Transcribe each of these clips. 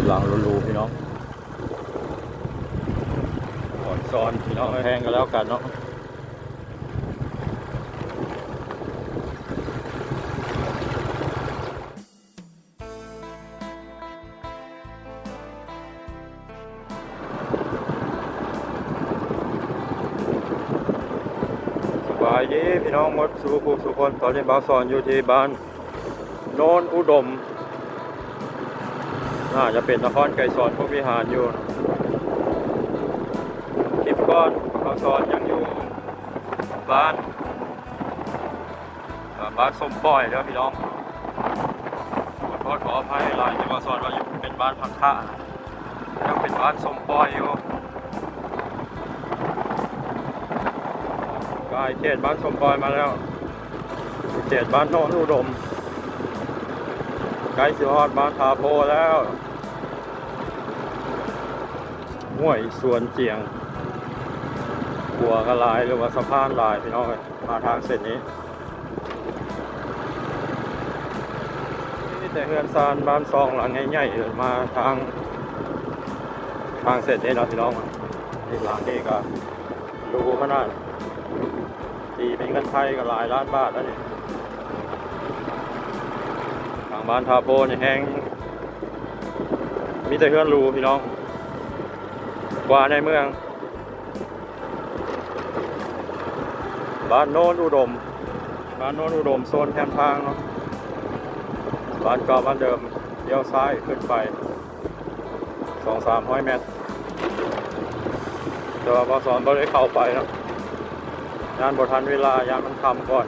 ຫຼັງຫຼູໆ ພີ່ນ້ອງ ອອນຊອນ ພີ່ນ້ອງ ແພງກໍແລ້ວກັນເນາະ. ສະບາຍດີພີ່ນ້ອງໝົດສູ່ຜູ້ສູ່ຄົນ. ຕອນນີ້ບ່າວສອນຢູ່ທີ່ບ້ານໂນນອຸດົມ ໜ້າຈະເປັນນະຄອນໄກສອນພົມວິຫານຢູ່. ຄລິບກ່ອນບ່າວສອນຍັງຢູ່ບ້ານ ອ່າ ບ້ານສົ້ມປ່ອຍເດີພີ່ນ້ອງ. ຂໍໂທດຂໍອະໄພຫຼາຍທີ່ວ່າສອນວ່າຢູ່ເປັນບ້ານພັກຄະ ຍັງເປັນບ້ານສົ້ມປ່ອຍຢູ່. ກາຍເຂດບ້ານສົ້ມປ່ອຍມາແລ້ວ ເຂດບ້ານໂນນອຸດົມ ໃກ້ຊິຮອດບ້ານທ່າໂພແລ້ວ. ຫ້ວຍສວນຈຽງ ຂົວກໍຫຼາຍ ຫຼືວ່າສະພານຫຼາຍ ພີ່ນ້ອງເອີຍ ມາທາງເສັ້ນນີ້. ມີແຕ່ເຮືອນຊານບ້ານຊ່ອງຫຼັງໃຫຍ່ໆ ມາທາງ ທາງເສັ້ນນີ້ເນາະພີ່ນ້ອງ. ນີ້ ຫຼັງນີ້ກໍຫຼູຂະໜາດ ຕີເປັນເງິນໄທກໍຫຼາຍລ້ານບາດແລ້ວນີ້. ທາງບ້ານທ່າໂພນີ້ແຮງ ມີແຕ່ເຮືອນຫຼູພີ່ນ້ອງ ກວ່າໃນເມືອງ. ບ້ານໂນນອຸດົມ ບ້ານໂນນອຸດົມ ໂຊນແຄມທາງເນາະ. ບ້ານເກົ່າບ້ານເດີມ ລ້ຽວຊ້າຍຂຶ້ນໄປສອງສາມຮ້ອຍແມັດ ແຕ່ວ່າບ່າວສອນບໍ່ໄດ້ເຂົ້າໄປເນາະ ຢ້ານບໍ່ທັນເວລາ ຢ້ານມັນຄ່ຳກ່ອນ.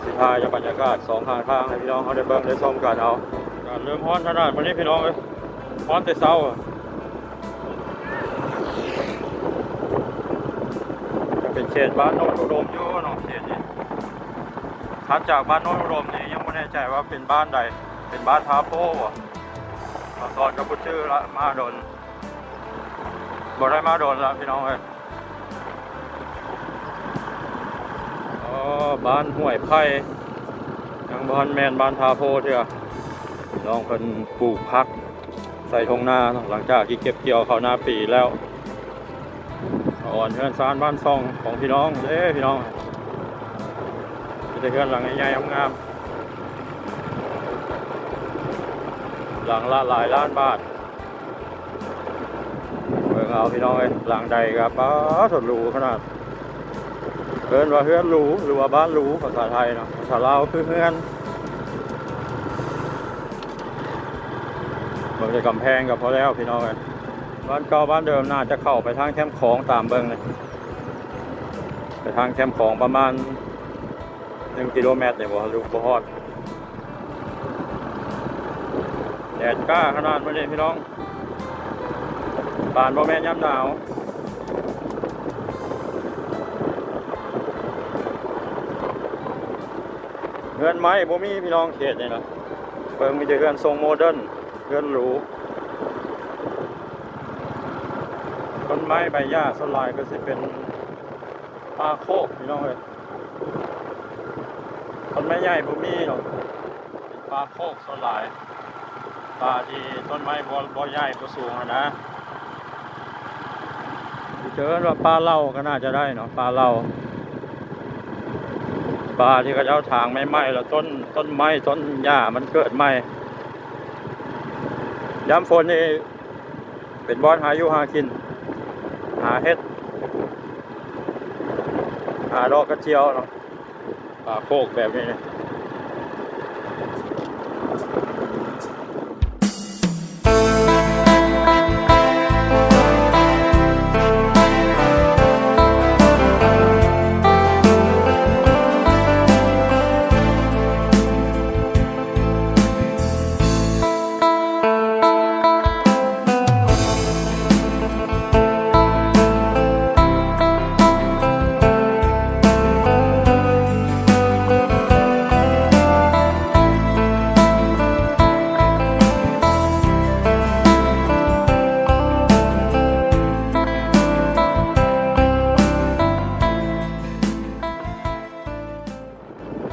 ຊິຖ່າຍຈາກບັນຍາກາດສອງຂ້າງທາງໃຫ້ພີ່ນ້ອງເຮົາໄດ້ເບິ່ງໄດ້ຊົມກັນເອົາ. ກາດເລີ່ມຮ້ອນຂະໜາດມື້ນີ້ພີ່ນ້ອງເອີຍ ຮ້ອນແຕ່ເຊົ້າ. ຈະເປັນເຂດບ້ານໂນນອຸດົມຢູ່ເນາະ ເຂດນີ້. ຖັດຈາກບ້ານໂນນອຸດົມນີ້ຍັງບໍ່ແນ່ໃຈວ່າເປັນບ້ານໃດ ເປັນບ້ານທ່າໂພບໍ່? ຕອນກໍບໍ່ຈື່ລະ ມາດົນ ບໍ່ໄດ້ມາດົນລະພີ່ນ້ອງເອີຍ. ອໍ ບ້ານຫ້ວຍໄຜ່ ຍັງບໍ່ທັນແມ່ນບ້ານທ່າໂພເທື່ອ. ນ້ອງເພິ່ນປູກຜັກໃສ່ທົ່ງນາເນາະ ຫຼັງຈາກທີ່ເກັບກ່ຽວເຂົ້ານາປີແລ້ວ. ອອນເຮືອນຊານບ້ານຊ່ອງຂອງພີ່ນ້ອງເດ້ພີ່ນ້ອງ ມີແຕ່ເຮືອນຫຼັງໃຫຍ່ໆ ງາມໆ ຫຼັງລະຫຼາຍລ້ານບາດ. ເບິ່ງເອົາພີ່ນ້ອງເອີຍ ຫຼັງໃດກໍປາໂທ້ ຫຼູຂະໜາດ. ເອີ້ນວ່າເຮືອນຫຼູ ຫຼືວ່າບ້ານຫຼູ ພາສາໄທເນາະ ພາສາລາວຄືເຮືອນ. ເບິ່ງແຕ່ກຳແພງກໍພໍແລ້ວພີ່ນ້ອງເອີຍ. ບ້ານເກົ່າບ້ານເດີມໜ້າຈະເຂົ້າໄປທາງແຄມຂອງ ຕາມເບິ່ງນີ້ ໄປທາງແຄມຂອງປະມານໜຶ່ງກິໂລແມັດນີ້ບໍ່ ຫຼືບໍ່ຮອດ. ແດດຈ້າຂະໜາດມື້ນີ້ພີ່ນ້ອງ ປານບໍ່ແມ່ນຍາມໜາວ. ເຮືອນໄມ້ບໍ່ມີພີ່ນ້ອງ ເຂດນີ້ນະ ເບິ່ງມີແຕ່ເຮືອນຊົງໂມເດີນ ເຮືອນຫຼູ. ຕົ້ນໄມ້ໃບຫຍ້າສ່ວນຫຼາຍກໍຊິເປັນປ່າໂຄກພີ່ນ້ອງເອີຍ. ຕົ້ນໄມ້ໃຫຍ່ບໍ່ມີດອກ ເປັນປ່າໂຄກສ່ວນຫຼາຍ ປ່າທີ່ຕົ້ນໄມ້ບໍ່ ບໍ່ໃຫຍ່ບໍ່ສູງຫັ້ນນະ. ຊິເອີ້ນວ່າປ່າເຫຼົ່າກໍໜ້າຈະໄດ້ເນາະ ປ່າເຫຼົ່າ ປ່າທີ່ເຂົາເຈົ້າຖາງໃໝ່ໆ ແລ້ວຕົ້ນ ຕົ້ນໄມ້ຕົ້ນຫຍ້າມັນເກີດໃໝ່. ຍາມຝົນນີ້ ເປັນບ່ອນຫາຢູ່ຫາກິນ ຫາເຫັດ ຫາດອກກະຈຽວເນາະ ປ່າໂຄກແບບນີ້.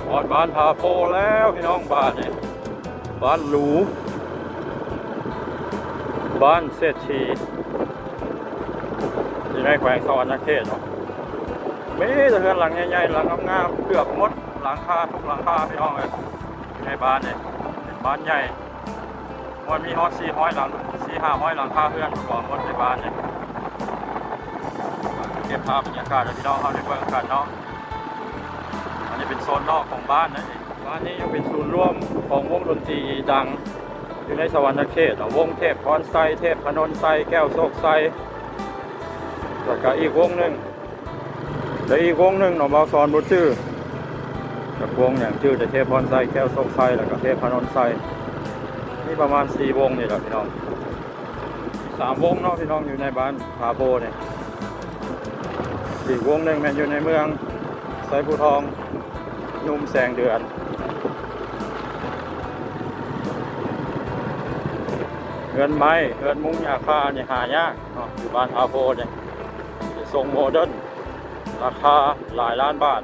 ຮອດບ້ານທ່າໂພແລ້ວພີ່ນ້ອງ ບ້ານນີ້ ບ້ານຫຼູ. ບ້ານເສດຖີ ຢູ່ໃນແຂວງສະຫວັນນະເຂດເນາະ. ມີແຕ່ເຮືອນຫຼັງໃຫຍ່ໆ ຫຼັງງາມໆ ເກືອບໝົດຫຼັງຄາ ທຸກຫຼັງຄາ ພີ່ນ້ອງເອີຍ. ຢູ່ໃນບ້ານນີ້ເປັນບ້ານໃຫຍ່ ມັນມີຮອດສີ່ຮ້ອຍຫຼັງ ສີ່ຫ້າຮ້ອຍຫຼັງຄາເຮືອນ ກວ່າໝົດໃນບ້ານນີ້. ເກັບພາບບັນຍາກາດໃຫ້ພີ່ນ້ອງເຮົາໄດ້ເບິ່ງກັນເນາະ. ອັນນີ້ເປັນໂຊນນອກຂອງບ້ານນະ. ບ້ານນີ້ຍັງເປັນສູນລວມຂອງວົງດົນຕີດັງຢູ່ໃນສະຫວັນນະເຂດເນາະ, ວົງເທບພອນໄຊ, ເທບພະນົນໄຊ, ແກ້ວໂຊກໄຊ ແລ້ວກະອີກວົງໜຶ່ງ ແລະ ອີກວົງໜຶ່ງເນາະ ບ່າວສອນບໍ່ຈື່ຈັກວົງຫຍັງ, ຈື່ແຕ່ເທບພອນໄຊ, ແກ້ວໂຊກໄຊ ແລ້ວກະເທບພະນົນໄຊ. ມີປະມານສີ່ວົງນີ້ແຫຼະພີ່ນ້ອງ, ສາມວົງເນາະພີ່ນ້ອງ ຢູ່ໃນບ້ານ ພາໂພນີ້. ອີກວົງໜຶ່ງແມ່ນຢູ່ໃນເມືອງໄຊພູທອງ, ໜຸ່ມແສງເດືອນ. ເຮືອນໄມ້ເຮືອນມຸງຫຍ້າຄານີ້ຫາຍາກເນາະ ຢູ່ບ້ານພາໂພນີ້. ໄປສົ່ງໂມເດີນ ລາຄາຫຼາຍລ້ານບາດ.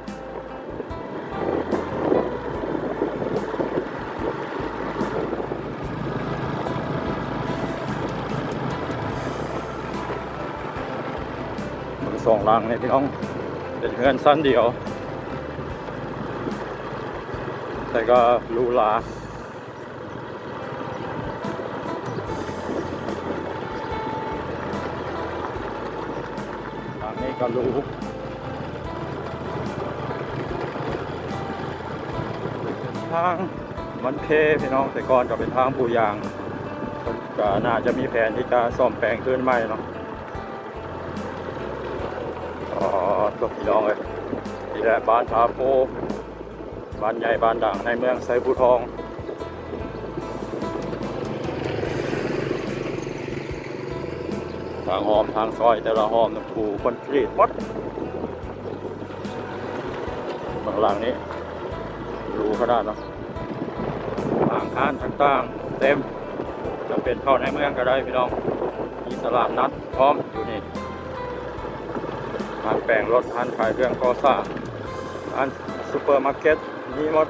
ເບິ່ງສອງຫຼັງນີ້ພີ່ນ້ອງ ເປັນເຮືອນຊັ້ນດຽວ ແຕ່ກໍຫຼູຫຼາ. ທາງນີ້ກໍຫຼູ ທາງມັນເພພີ່ນ້ອງ, ແຕ່ກ່ອນກໍເປັນທາງປູຢາງ, ເພິ່ນກໍໜ້າຈະມີແຜນທີ່ຈະສ້ອມແປງຄືນໃໝ່ເນາະ. ອໍ ຕົກພີ່ນ້ອງເອີຍ, ນີ້ແຫຼະບ້ານພາໂພ. ບ້ານໃຫຍ່ບ້ານດັງໃນເມືອງໄຊພູທອງ. ທາງຮ່ອມທາງຊອຍແຕ່ລະຮ່ອມນະ ປູຄອນກຣີດໝົດ. ເບື້ອງຫຼັງນີ້ຫຼູຂະໜາດເນາະ, ຫ້າງຮ້ານຕ່າງໆເຕັມ, ຈຳເປັນເຂົ້າໃນເມືອງກໍໄດ້ພີ່ນ້ອງ. ມີຕະຫຼາດນັດພ້ອມຢູ່ນີ້, ຮ້ານແປງລົດ, ຮ້ານຂາຍເຄື່ອງກໍ່ສ້າງ, ຮ້ານ ຊຸບເປີມາເກັດ ມີໝົດ.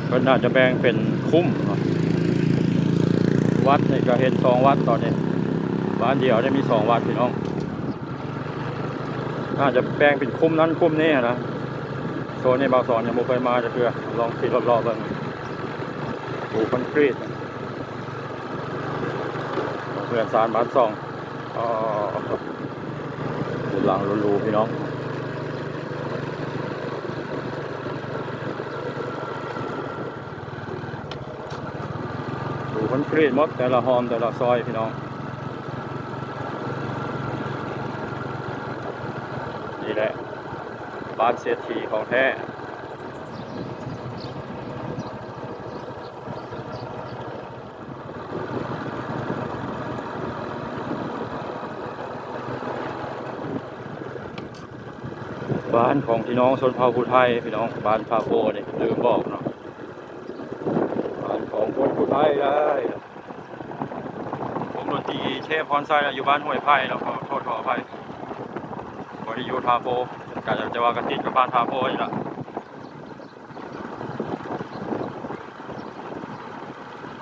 ເພິ່ນໜ້າຈະແບ່ງເປັນຄຸ້ມເນາະ, ວັດນີ້ກໍເຫັນສອງວັດຕອນນີ້, ບ້ານດຽວນີ້ມີສອງວັດພີ່ນ້ອງ. ໜ້າຈະແບ່ງເປັນຄຸ້ມນັ້ນຄຸ້ມນີ້ຫັ້ນນະ. ໂຊນນີ້ບ່າວສອນຍັງບໍ່ເຄີຍມາຈັກເທື່ອ, ລອງຂີ່ລົດເລາະເບິ່ງ. ປູຄອນກຣີດ ເຮືອນຊານບ້ານຊ່ອງ. ອໍ ເປັນຫຼັງຫຼູໆ ພີ່ນ້ອງ, ປູຄອນກຣີດໝົດ ແຕ່ລະຮ່ອມແຕ່ລະຊອຍ ພີ່ນ້ອງ. ນີ້ແຫຼະ ບ້ານເສດຖີຂອງແທ້. ບ້ານຂອງພີ່ນ້ອງຊົນເຜົ່າຜູ້ໄທ ພີ່ນ້ອງ, ບ້ານພາໂພນີ້ ລືມບອກເນາະ, ບ້ານຂອງຄົນຜູ້ໄທເດີ. ວົງດົນຕີເທບພອນໄຊ ຢູ່ບ້ານຫ້ວຍໄຜ່ເນາະ, ຂໍໂທດຂໍອະໄພ, ບໍ່ໄດ້ຢູ່ທ່າໂພ, ກະຈະວ່າກະຕິດກັບບ້ານທ່າໂພນີ້ລະ.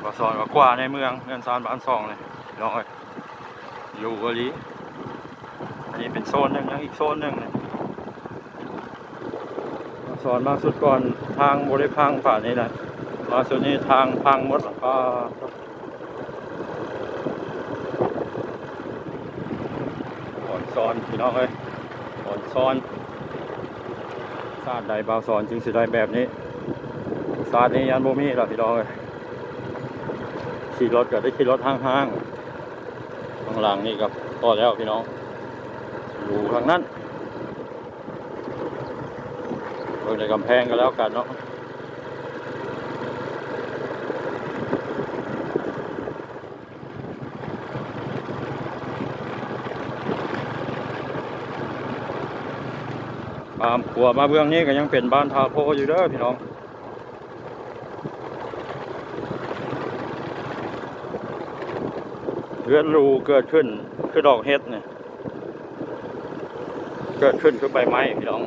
ບ່າວສອນກໍກວ່າໃນເມືອງ ເຮືອນຊານບ້ານຊ່ອງນີ້ ພີ່ນ້ອງເອີຍ, ຫຼູອີ່ຫຼີ. ອັນນີ້ເປັນໂຊນໜຶ່ງ, ຍັງອີກໂຊນໜຶ່ງນີ້. ບ່າວສອນມາຊຸດກ່ອນ ທາງບໍ່ໄດ້ພັງປານນີ້ນະ, ມາຊຸດນີ້ທາງພັງໝົດ. ປາ ອອນຊອນ ພີ່ນ້ອງເອີຍ, ອອນຊອນ. ຊາດໃດບ່າວສອນຈຶ່ງຊິໄດ້ແບບນີ້? ຊາດນີ້ຍັງບໍ່ມີລະ ພີ່ນ້ອງເອີຍ. ຂີ່ລົດກໍໄດ້ຂີ່ລົດຫ້າງໆ, ຂ້າງຫຼັງນີ້ກໍພໍແລ້ວ ພີ່ນ້ອງ, ຫຼູທັງນັ້ນ. ເບິ່ງໃນກຳແພງກໍແລ້ວກັນເນາະ. ຂ້າມຂົວມາເບື້ອງນີ້ກໍຍັງເປັນບ້ານທ່າໂພຢູ່ເດີ ພີ່ນ້ອງ. ເຮືອນຫຼູເກີດຂຶ້ນຄືດອກເຫັດນີ້ ເກີດຂຶ້ນຄືໃບໄມ້ພີ່ນ້ອງ.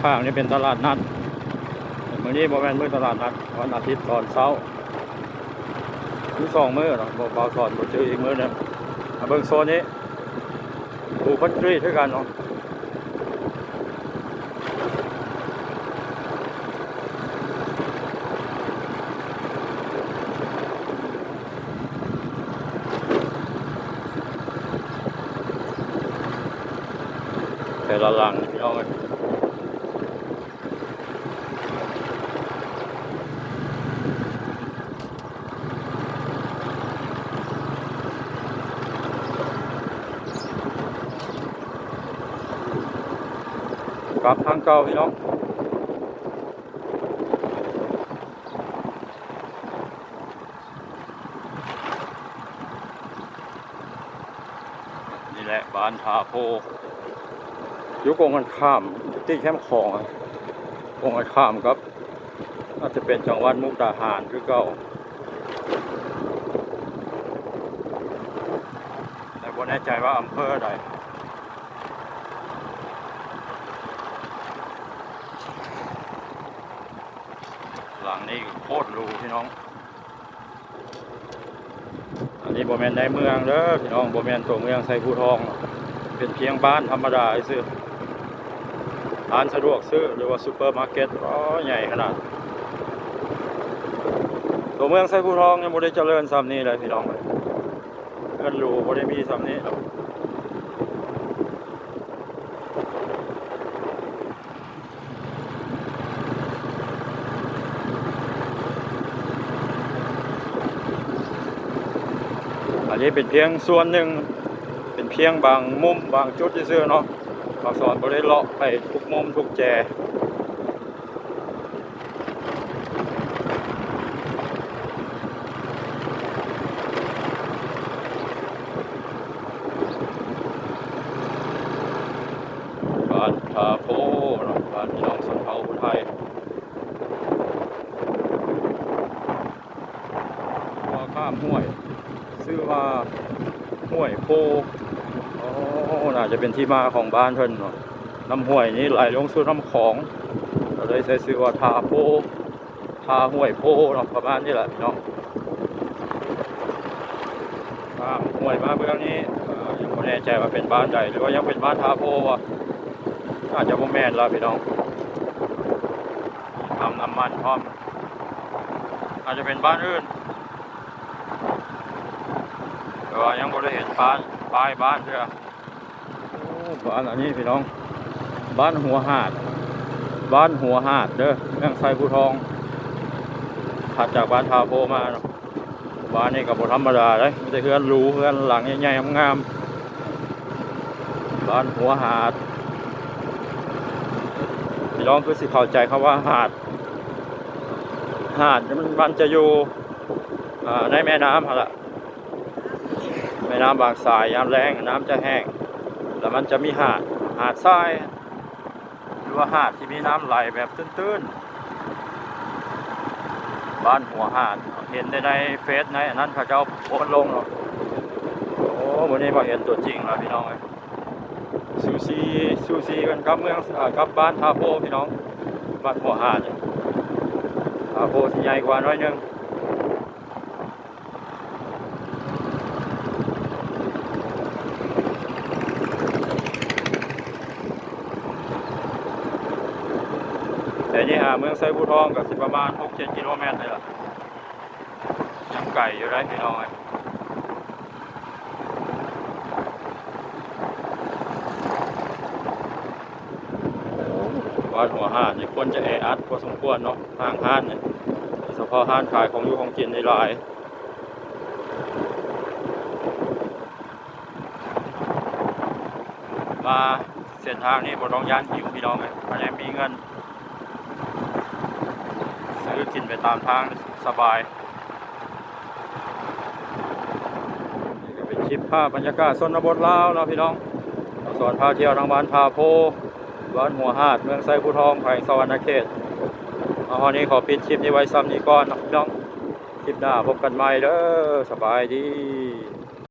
ຂ້າງໆນີ້ເປັນຕະຫຼາດນັດ. ມື້ນີ້ບໍ່ແມ່ນມື້ຕະຫຼາດນັດ, ວັນອາທິດຕອນເຊົ້າ. ມີສອງມື້ເນາະ, ບໍ່ ບ່າວສອນບໍ່ຈື່ອີກມື້ໜຶ່ງ. ມາເບິ່ງໂຊນນີ້ ປູຄອນກຣີດຄືກັນເນາະ. ແຕ່ລະຫຼັງພີ່ນ້ອງເອີຍ. ກັບທາງເກົ່າພີ່ນ້ອງ. ນີ້ແຫຼະບ້ານທ່າໂພ ຢູ່ກົງກັນຂ້າມ ຕິດແຄມຂອງ ກົງກັນຂ້າມກັບ ອາດຈະເປັນຈັງຫວັດມຸກດາຫານຄືເກົ່າ ແຕ່ບໍ່ແນ່ໃຈວ່າອຳເພີໃດ. ຫຼັງນີ້ໂຄດຫຼູພີ່ນ້ອງ. ອັນນີ້ບໍ່ແມ່ນໃນເມືອງເດີພີ່ນ້ອງ, ບໍ່ແມ່ນຕົວເມືອງໄຊພູທອງ, ເປັນພຽງບ້ານທຳມະດາຊື່ໆ. ຮ້ານສະດວກຊື້ ຫຼືວ່າຊຸບເປີມາເກັດ ໂອ້ ໃຫຍ່ຂະໜາດ. ຕົວເມືອງໄຊພູທອງຍັງບໍ່ໄດ້ຈະເລີນສ່ຳນີ້ເລີຍພີ່ນ້ອງເອີຍ. ເຮືອນຫຼູບໍ່ໄດ້ມີສ່ຳນີ້ດອກ. ອັນນີ້ເປັນພຽງສ່ວນໜຶ່ງ, ເປັນພຽງບາງມຸມບາງຈຸດຊື່ໆເນາະ. ບ່າວສອນບໍ່ໄດ້ເລາະໄປທຸກມຸມທຸກແຈ. ບ້ານທ່າໂພເນາະ, ບ້ານພີ່ນ້ອງຊົນເຜົ່າຜູ້ໄທ. ຂົວຂ້າມຫ້ວຍ ຊື່ວ່າຫ້ວຍໂພ. ໂອ້ ໜ້າຈະເປັນທີ່ມາຂອງບ້ານເພິ່ນເນາະ, ນ້ຳຫ້ວຍນີ້ໄຫຼລົງສູ່ນ້ຳຂອງ ກໍເລີຍໃຊ້ຊື່ວ່າທ່າໂພ ທ່າຫ້ວຍໂພເນາະ, ປະມານນີ້ແຫຼະເນາະ. ຂ້າມຫ້ວຍມາເບື້ອງນີ້ ເອີ ຍັງບໍ່ແນ່ໃຈວ່າເປັນບ້ານໃດ ຫຼືວ່າຍັງເປັນບ້ານທ່າໂພບໍ່, ອາດຈະບໍ່ແມ່ນລະພີ່ນ້ອງ. ມີປ້ຳນ້ຳມັນພ້ອມ. ອາດຈະເປັນບ້ານອື່ນ ແຕ່ວ່າຍັງບໍ່ໄດ້ເຫັນປ້າຍ ປ້າຍບ້ານເທື່ອ. ໂອ້ ບ້ານອັນນີ້ພີ່ນ້ອງ ບ້ານຫົວຫາດ ບ້ານຫົວຫາດເດີ ເມືອງໄຊພູທອງ ຖັດຈາກບ້ານທ່າໂພມາເນາະ. ບ້ານນີ້ກໍບໍ່ທຳມະດາເດ້ ມີແຕ່ເຮືອນຫຼູ ເຮືອນຫຼັງໃຫຍ່ໆ ງາມໆ. ບ້ານຫົວຫາດ ພີ່ນ້ອງຄືຊິເຂົ້າໃຈຄຳວ່າຫາດ. ຫາດມັນ ມັນຈະຢູ່ ອາ ໃນແມ່ນ້ຳຫັ້ນລະ, ແມ່ນ້ຳບາງສາຍ ຍາມແລ້ງນ້ຳຈະແຫ້ງ ແລ້ວມັນຈະມີຫາດ ຫາດຊາຍ ຫຼືວ່າຫາດທີ່ມີນ້ຳໄຫຼແບບຕື້ນໆ. ບ້ານຫົວຫາດ ເຫັນແຕ່ໃນເຟສໃນອັນນັ້ນ ເຂົາເຈົ້າໂພສລົງເນາະ. ໂອ້ ມື້ນີ້ມາເຫັນຕົວຈິງແລ້ວພີ່ນ້ອງເອີຍ. ສູສີ ສູສີກັນກັບເມືອງ ເອີ ກັບບ້ານທ່າໂພພີ່ນ້ອງ. ບ້ານຫົວຫາດ ທ່າໂພຊິໃຫຍ່ກວ່າໜ້ອຍໜຶ່ງ. ແຕ່ນີ້ຫາເມືອງໄຊພູທອງກໍຊິປະມານຫົກເຈັດກິໂລແມັດນີ້ລະ. ຍັງໄກຢູ່ເດ້ພີ່ນ້ອງເອີຍ. ວັດຫົວຫາດນີ້ຄົນຈະແອອັດພໍສົມຄວນເນາະ, ຫ້າງຮ້ານນີ້ ໂດຍສະເພາະຮ້ານຂາຍຂອງຢູ່ຂອງກິນນີ້ຫຼາຍ. ມາເສັ້ນທາງນີ້ບໍ່ຕ້ອງຢ້ານຫິວພີ່ນ້ອງເອີຍ, ຄັນແມ່ນມີເງິນ ຊື້ກິນໄປຕາມທາງສະບາຍ. ຄລິບພາບບັນຍາກາດຊົນນະບົດລາວເນາະພີ່ນ້ອງ, ສອນພາທ່ຽວທາງບ້ານທ່າໂພ, ບ້ານຫົວຫາດ, ເມືອງໄຊພູທອງ, ແຂວງສະຫວັນນະເຂດ. ເອົາ ຮອດນີ້ຂໍປິດຄລິບນີ້ໄວ້ຊ່ຳນີ້ກ່ອນເນາະພີ່ນ້ອງ, ຄລິບໜ້າພົບກັນໃໝ່ເດີ, ສະບາຍດີ.